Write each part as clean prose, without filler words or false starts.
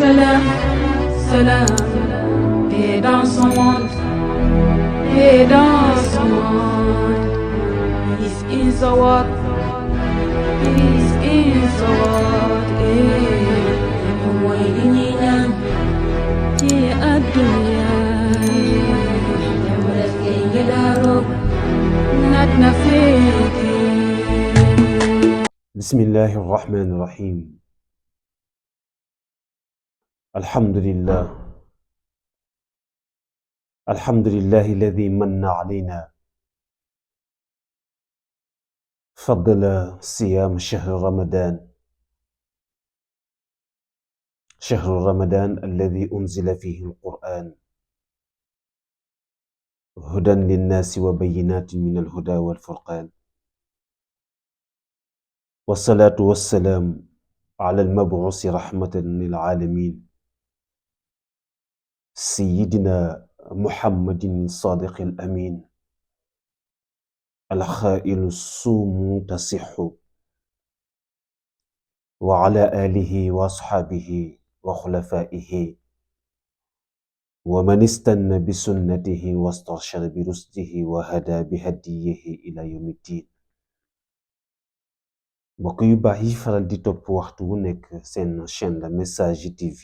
salam, salam, paix dans son monde, paix dans son monde. Peace in the world, peace in the world. Mooy li ñuy ñaan ci àdduna dem rek ngay ngelaaroo naat na féete. bismillahi irrahmani irrahim alhamdulillahi alladi manna alayna fadla siyam shahru ramadan alladi unzila fihi alquran hudan linnasi wa bayinatin min alhuda walfurqan wasalaatu wassalaam ala almabuusi rahmatan lilalamin sayidina muhammadin sadiqi alamin alxaailu suumu tasixu wa ala alihi wa asxaabihi wa xulafaihi wa man istanna bi sunnatihi wastarshada bi rusdihi wa hada bi hadiyihi ila yawmi ddin. mbokk yu baax yi faral di topp waxtu wu nekk seen chaîne la Messager TV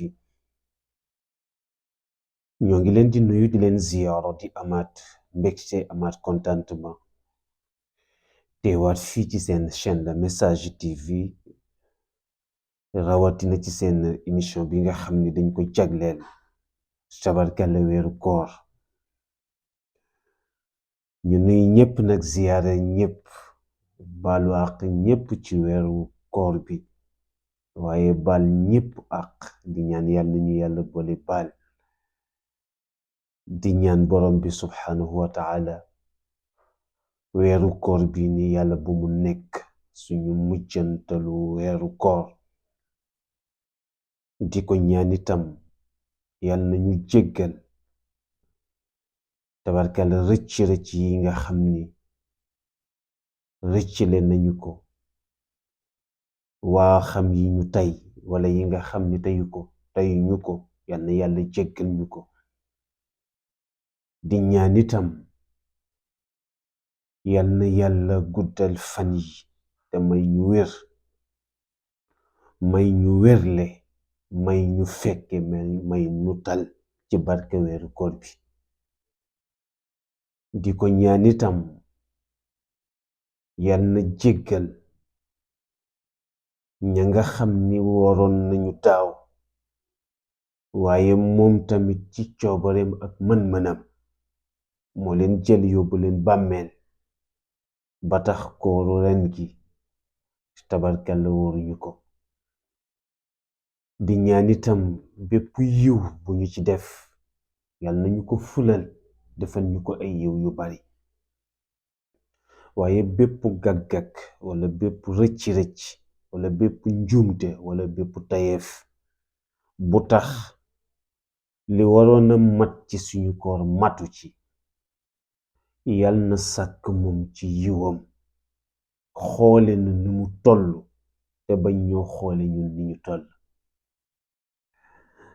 ñoo ngi leen di nuyu di leen ziyaaro di amaat mbégte amaat contentement teewaat fii ci seen chaîne la Messager TV rawatina ci seen émission bi nga xam ni dañ ko jagleel tabarkalla weeru koor ñu nuy ñépp nag ziyaare ñépp baalu àq ñépp ci weeru koor bi waaye baal ñépp àq di ñaan yàlla nañu yàlla boole baal di ñaan borom bi subhanahu wa ta'ala weeru koor bi ni yàlla bu mu nekk suñu mujjantalu weeru koor di ko ñaan itam yàlla nañu jéggal tabarkalla rëcc yi nga xam ni rëccale nañu ko waa xam yi ñu tey wala yi nga xam ni teyuñu ko yal na yàlla jéggal ñu ko di ñaan itam yal na yàlla guddal fan yi te may ñu wér may ñu wérle may ñu fekke may ñu tal ci barke weeru koor bi di ko ñaan itam yal na jéggal ña nga xam ni waroon nañu daaw waaye moom tamit ci coobareem ak mën-mënam moo leen jël yóbbu leen bàmmeel ba tax kooru ren gi tabarkalla wóoruñu ko di ñaan itam bépp yiw bu ñu ci def yal nañu ko fulal defal ñu ko ay yiw yu bari waaye bépp gag-gag wala bépp rëcc-rëcc wala bépp njuumte wala bépp tayeef bu tax li waroon a mat ci suñu koor matu ci yal na sàkk moom ci yiwam xoole na ni mu toll te bañ ñoo xoole ñun ni ñu toll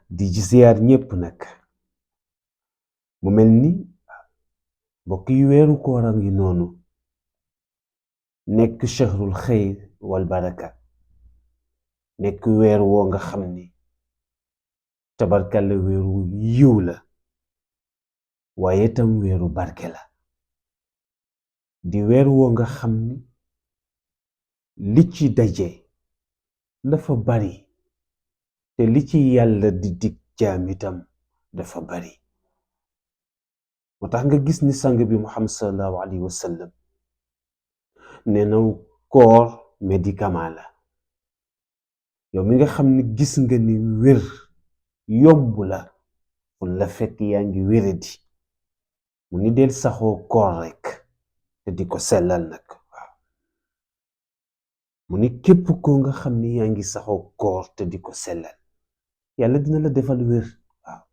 di ziyaar ñépp nag mu mel ni mbokk yi weeru koor a ngi noonu nekk shahrul xayr wal baraka nekk weer woo nga xam ni tabarkalla weeru yiw la waaye tam weeru barke la di weer woo nga xam ni li ci daje dafa bari te li ci yàlla di dig jaam itam dafa bari moo tax nga gis ni sang bi Muhammad sallallahu alayhi wa sallam nee na koor médicament la yow mi nga xam ni gis nga ni wér yomb la fu la fekk yaa ngi wéradi mu ni del saxoo koor rekk te di ko sellal nag waaw mu ni képp koo nga xam ni yaa ngi saxoo koor te di ko sellal yàlla dina la defal wér waaw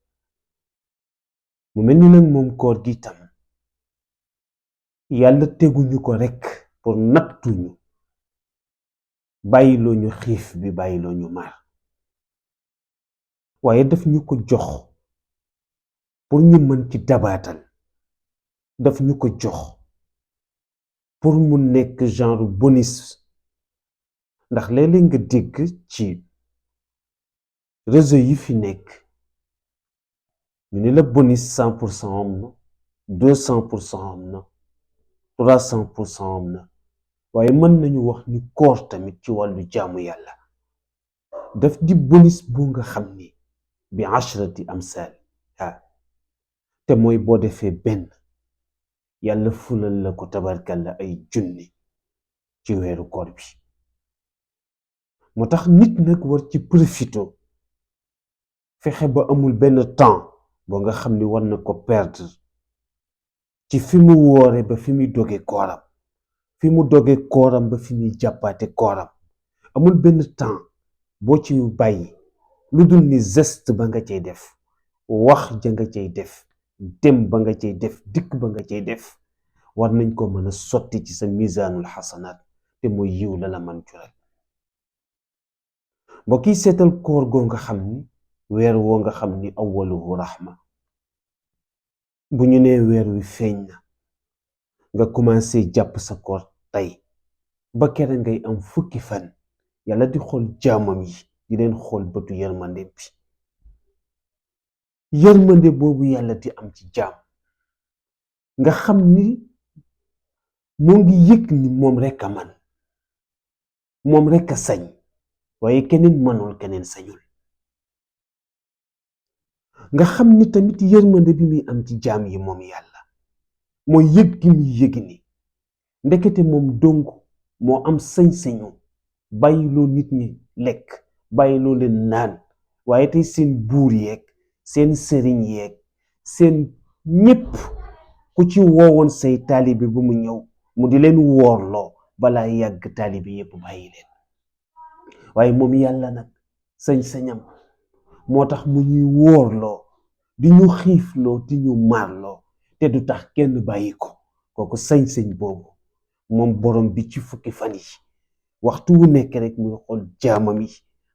mu mel ni nag moom koor gi tam yàlla teguñu ko rekk pour nattuñu bàyyiloo ñu xiif bi bàyyiloo ñu mar waaye daf ñu ko jox pour ñu mën ci dabaatal, daf ñu ko jox pour mu nekk genre bonus. ndax léeg-léeg nga dégg ci réseau yi fi nekk ñu ne la bonus 100% am na, 200% am na, 300% am na, waaye mën nañu wax ni koor tamit ci wàllu jaamu yàlla daf di bonus bu nga xam ni bi ashrati amsal te mooy boo defee benn yàlla fulal la ko tabarkalla ay junni ci weeru koor bi. moo tax nit nag war ci profito fexe ba amul benn temps boo nga xam ni war na ko perdre ci fi mu woore ba fi muy doge kooram, fi mu doge kooram ba fi muy jàppaate kooram. amul benn temps boo ci bàyyi lu dul ni geste ba nga cay def, wax ja nga cay def, dem ba nga cay def, dikk ba nga cay def war nañ ko mën a sotti ci sa misaanul xasanaat te mooy yiw la la man jural. mbokk yi seetal koor goo nga xam ni weer woo nga xam ni awwaluhu rahma. bu ñu nee weer wi feeñ na nga commencé jàpp sa koor tey ba kere ngay am fukki fan yàlla di xool jaamam yi di leen xool bëtu yërmande bi. yërmande boobu yàlla di am ci jaam nga xam ni moo ngi yëg ni moom rekk a man, moom rekk a sañ, waaye keneen manul, keneen sañul. nga xam ni tamit yërmande bi muy am ci jaam yi moom yàlla mooy yëg gi muy yëg ni ndekete moom dong moo am sañ-sañu bàyyiloo nit ñi lekk, bàyyiloo leen naan, waaye tey seen buur yeeg seen sëriñ yeeg seen ñépp ku ci woowoon say taalibe bu mu ñëw mu di leen woorloo balaa yàgg taalibe yépp bàyyi leen. waaye moom yàlla nag sañ-sañam moo tax mu ñuy wóorloo di ñu xiifloo di ñu maarloo te du tax kenn bàyyi ko. kooku sañ-sañ boobu moom borom bi ci fukki fan yi waxtu wu nekk rek muy xool jaamam yi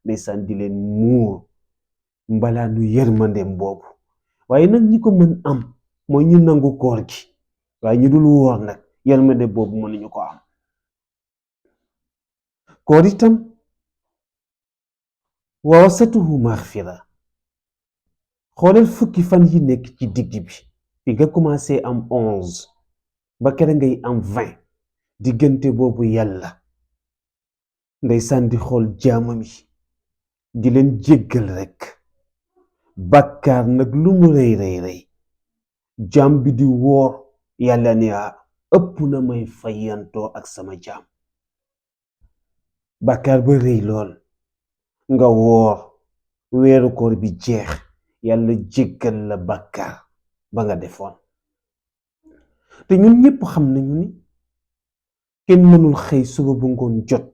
ndeysaan di leen muur mbalaanu yërmandeem boobu. waaye nag ñi ko mën am mooy ñu nangu koor gi, waaye ñu dul woor nag yërmande boobu mënuñu ko am. koor itam wa wasatuhu maxfira. xoolal fukki fan yi nekk ci digg bi fi nga commencé am 11 ba kere ngay am 20 diggante boobu yàlla ndeysaan di xool jaamam yi di leen jéggal rekk. bàkkaar nag lu mu rëy rëy rëy jaam bi di woor yàlla ne ëpp na may fayantoo ak sama jaam. bàkkaar ba rëy lool nga woor weeru koor bi jeex yàlla jéggal la bàkkaar ba nga defoon. te ñun ñépp xam nañu ni kenn mënul xëy suba bu ngoon jot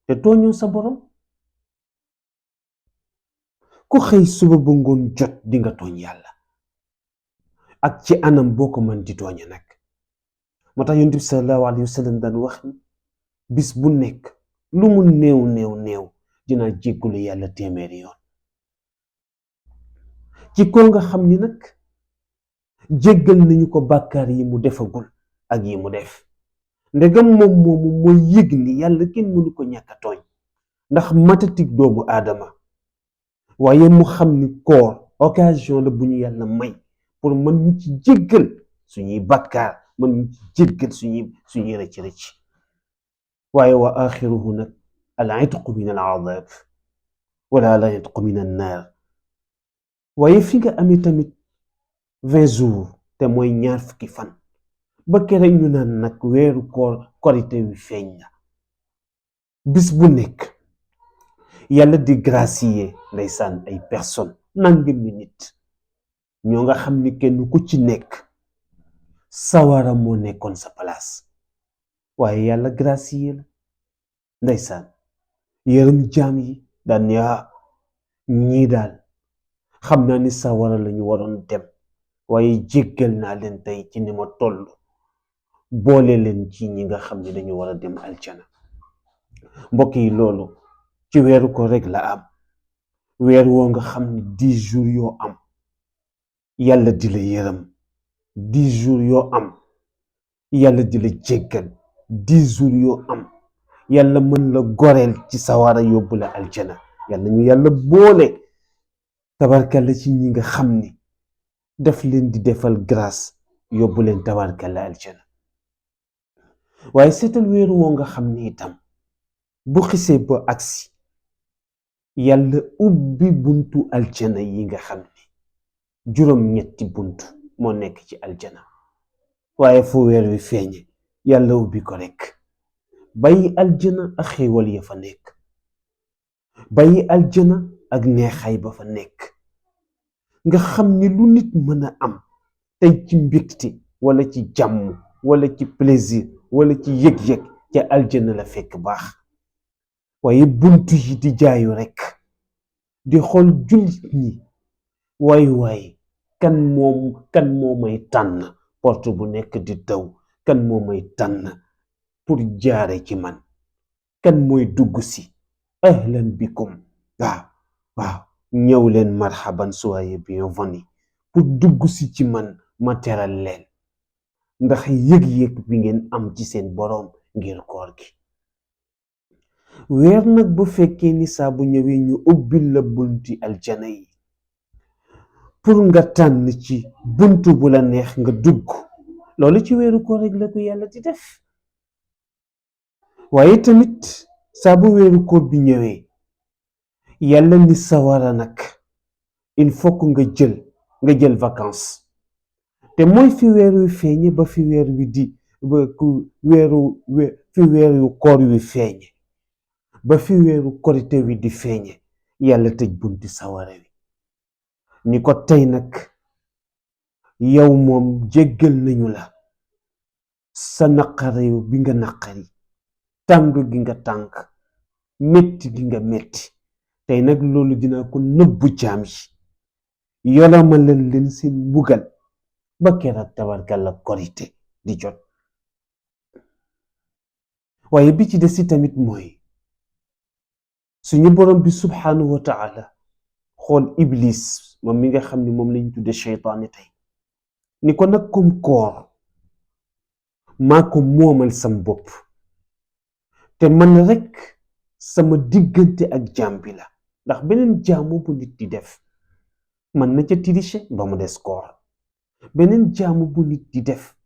te tooñoo sa borom. ku xëy suba bu ngoon jot di nga tooñ yàlla ak ci anam boo ko mën di tooñe nag. moo tax yonent bi sallallahu alayhi wa sallam daan wax ni bis bu nekk lu mu néew néew néew dinaa jéggalu yàlla téeméeri yoon. ci ko nga xam ni nag jéggal nañu ko bàkkaar yi mu defagul ak yi mu def, ndegam moom moomu mooy yëg ni yàlla kenn mënu ko ñàkk a tooñ ndax matatik doomu aadama. waaye mu xam ni koor occasion la bu ñu yàlla may pour mën ñu ci jéggal suñuy bàkkaar, mën ñu ci jéggal suñuy rëcc rëcc. waaye wa axiruhu nag al itqu min al adab wala al itqu min an naar. waaye fi nga amee tamit 20 jours te mooy ñaar fukki fan ba kere ñu naan nag weeru korite wi feeñ na. bis bu nekk yàlla di gracier ndeysaan ay personne nangami nit ñoo nga xam ni kenn ku ci nekk sawara moo nekkoon sa place, waaye yàlla gracier la ndeysaan yërëm jaam yi daan ñii daal xam naa ni sawara la ñu waroon dem waaye jéggal naa leen tey ci ni ma toll, boole leen ci ñi nga xam ne dañu war a dem aljana. mbokk yi loolu ci weeru ko rek la am. weer woo nga xam ni 10 jours yoo am yàlla di la yërëm, 10 jours yoo am yàlla di la jéggal, 10 jours yoo am yàlla mën la goreel ci sawara yóbbu la aljana. yàlla ñu yàlla boole tabarkalla ci ñi nga xam ni daf leen di defal grâce yóbbu leen tabarkalla aljana. waaye seetal weer woo nga xam ni itam bu xisee ba agsi yàlla ubbi buntu aljana yi nga xam ni juróom-ñetti buntu moo nekk ci aljana. waaye fu weer wi feeñe yàlla ubbi ko rek bàyyi aljana ak xéewal ya fa nekk, bàyyi aljana ak neexaay ba fa nekk, nga xam ni lu nit mën a am tey ci mbégte wala ci jàmm wala ci plaisir wala ci yëg-yëg ca aljana la fekk baax. waaye buntu yi di jaayu rek di xool jullit ñi waay kan moo may tànn, porte bu nekk di daw kan moo may tànn pour jaare ci man, kan mooy dugg si ahlan bikum. waaw ñëw leen marhaban soyez bienvenue pour dugg si ci man ma teral leen ndax yëg-yëg bi ngeen am ci seen boroom ngir koor gi. weer nag bu fekkee ni saa bu ñëwee ñu ubbil la bunti aljana yi pour nga tànn ci buntu bu la neex nga dugg, loolu ci weeru koor rek la ko yàlla di def. waaye tamit saa bu weeru koor bi ñëwee yàlla ni sawara nag il faut que nga jël vacances, te mooy fi weer wi feeñe ba fi weer wi di fi weeru koor wi feeñe ba fi weeru korite wi di feeñe yàlla tëj bunti sawara wi ni ko tey nag yow moom jéggal nañu la sa naqari bi nga naqari, tàng gi nga tàng, metti gi nga metti, tey nag loolu dinaa ko nëbbu jaam yi yolomalal leen seen mbugal ba keroog tabarkalla korite di jot. waaye bi ci des tamit mooy suñu borom bi subhanahu wa taala xool iblis moom mi nga xam ni moom lañ tudde cheytaani tey ni ko nag comme koor maa ko moomal sam bopp te man rek sama diggante ak jaam bi la, ndax beneen jaamu bu nit di def man na ca tricher ba mu des koor. beneen jaamu bu nit di def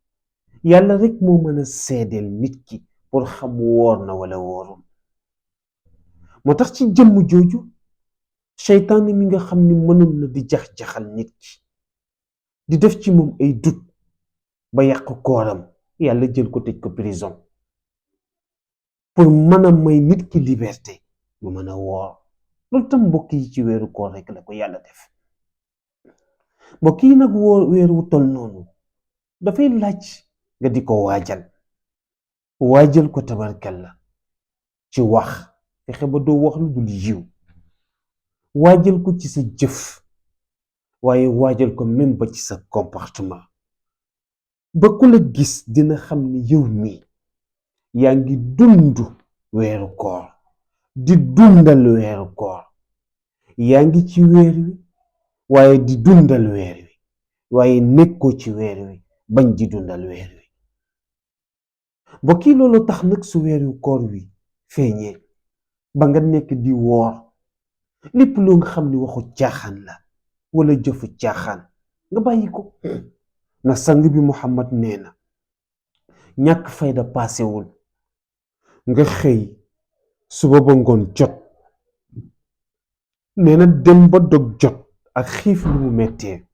yàlla rek moo mën a seedeel nit ki pour xam woor na wala woorul. moo tax ci jëmm jooju seytaane mi nga xam ni mënoon na di jax-jaxal nit ki di def ci moom ay dut ba yàq kooram, yàlla jël ko tëj ko prison pour mën a may nit ki liberté mu mën a woor. loolu tam mbokk yi ci weeru koor rek la ko yàlla def. mbokk yi nag weer wu tol noonu dafay laaj nga di ko waajal ko tabarkalla ci wax, fexe ba doo wax lu dul yiw, waajal ko ci sa jëf, waaye waajal ko même ba ci sa comportement ba ku la gis dina xam ni yow mi yaa ngi dund weeru koor, di dundal weeru koor, yaa ngi ci weer wi waaye di dundal weer wi, waaye nekkoo ci weer wi bañ di dundal weer wi. mbokk yi loolu tax nag su weeru koor wi feeñee ba nga nekk di woor, lépp loo nga xam ni waxu caaxaan la wala jëfu caaxaan nga bàyyi ko. ndax sang bi Muhammad nee na ñàkk fayda paasewul nga xëy suba ba ngoon jot, nee na dem ba dog jot ak xiif ni mu mettee,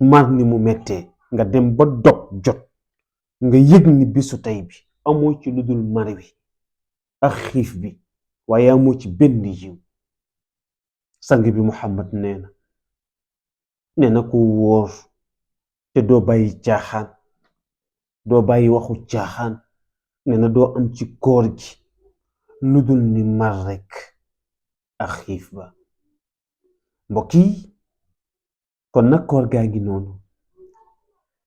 mar ni mu mettee, nga dem ba dog jot nga yëg ni bisu tey bi amoo ci lu dul mar wi ak xiif bi, waaye amoo ci benn yiw. sang bi Muhammad nee na ku wóor te doo bàyyi caaxaan, doo bàyyi waxu caaxaan, nee na doo am ci koor gi lu dul ni mar rekk ak xiif ba. mbokk yi kon nag koor gaa ngi noonu,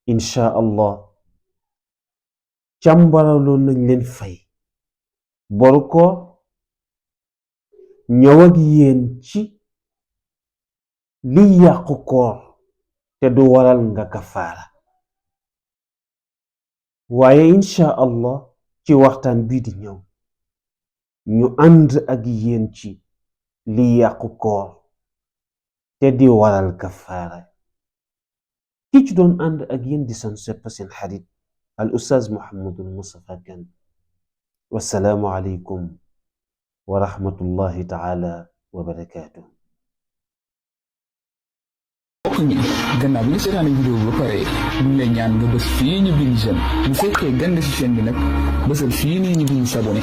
insha allah càmbaraloon nañ leen fay boru koor, ñëw ak yéen ci li yàqu koor te du waral nga kafaara waaye insha allah ci waxtaan bii di ñëw ñu ànd ak yéen ci li yàqu koor te di waral kafaara ki ci doon ànd ak yéen di seen soppe seen xarit al ustaaz Mouhamadul Moustapha Kane wassalaamu aleykum wa rahmatullahi taala wa barakaatuh. gannaaw bi nga seetaane vidéo bi ba pare ñu ngi lay ñaan nga bës fii ñu bind j'aime bu fekkee gande si chaîne bi nag bësal fii nii ñu bind s'abonné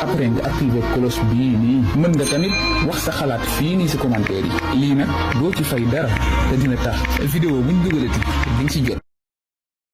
après nga activer cloche bii nii mën nga tamit wax sa xalaat fii nii si commentaire yi lii nag doo ci fay dara te dina tax vidéo buñ dugalati di nga si jot.